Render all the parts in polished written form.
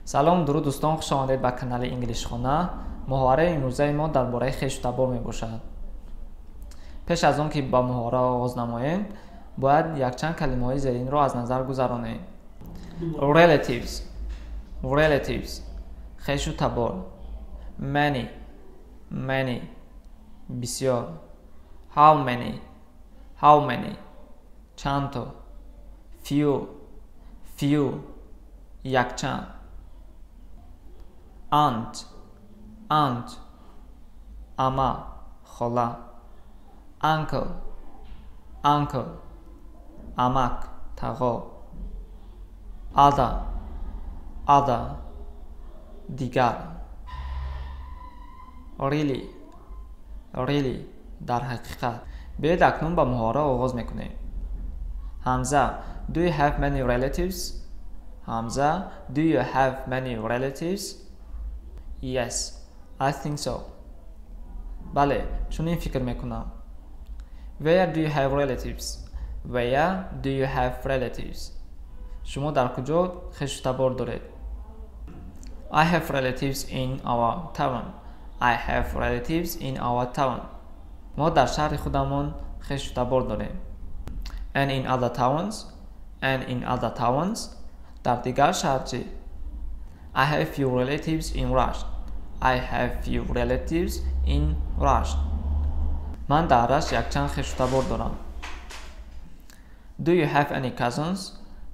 Салом, дуруд дӯстон, хуш омадед ба канали Инглишхона. Муҳовараи имрӯзаи мо дар бораи хешу табор мебошад. Пеш аз он ки ба муҳовара оғоз намоем, бояд якчанд калимаҳои зеринро аз назар гузаронем. Relatives, relatives, хешу табор. Many, many, бисёр. How many, how many, чандто. Few, few, якчанд. Aunt, aunt, ама, хола. Uncle, uncle, амак, тағо. Other, other, дигар. Really, really, дар ҳақиқат. Биёед акнун ба муҳовара оғоз мекунем. Ҳамза, do you have many relatives? Ҳамза, do you have many relatives? Yes, I think so. Бале, чунин фикр мекунам. Where do you have relatives? Where do you have relatives? Шумо дар куҷо хешу табор доред? I have relatives in our town. I have relatives in our town. Мо дар шаҳри худамон хешу табор дорем. And in other towns? And in other towns? Дар дигар шаҳр чӣ? I have few relatives in Rasht. I have few relatives in Rasht. Ман дар Рашт якчанд хешу табор дорам. Do you have any cousins?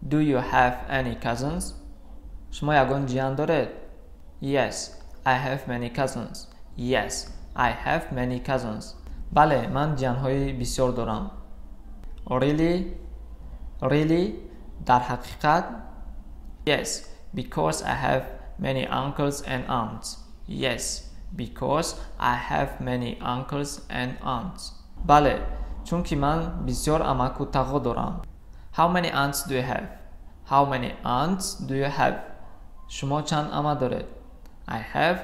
Do you have any cousins? Шумо ягон ҷиян доред? Yes, I have many cousins. Yes, I have many cousins. Бале, ман ҷиянҳои бисёр дорам. Really? Really? Дар ҳақиқат? Yes, because I have many uncles and aunts. Yes, because I have many uncles and aunts. Бале, чунки ман бисёр амаку тағо дорам. How many aunts do you have? How many aunts do you have? Шумо чанд ама доред? I have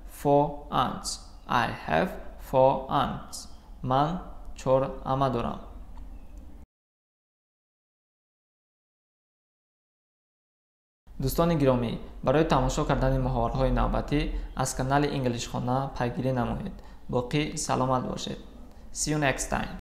4 aunts. I have 4 aunts. Ман 4 ама дорам. Дӯстони гиромӣ, барои тамошо кардани муҳовараҳои навбатӣ аз канали Инглишхона пайгирӣ намоед. Боқӣ саломат бошед. See you next time.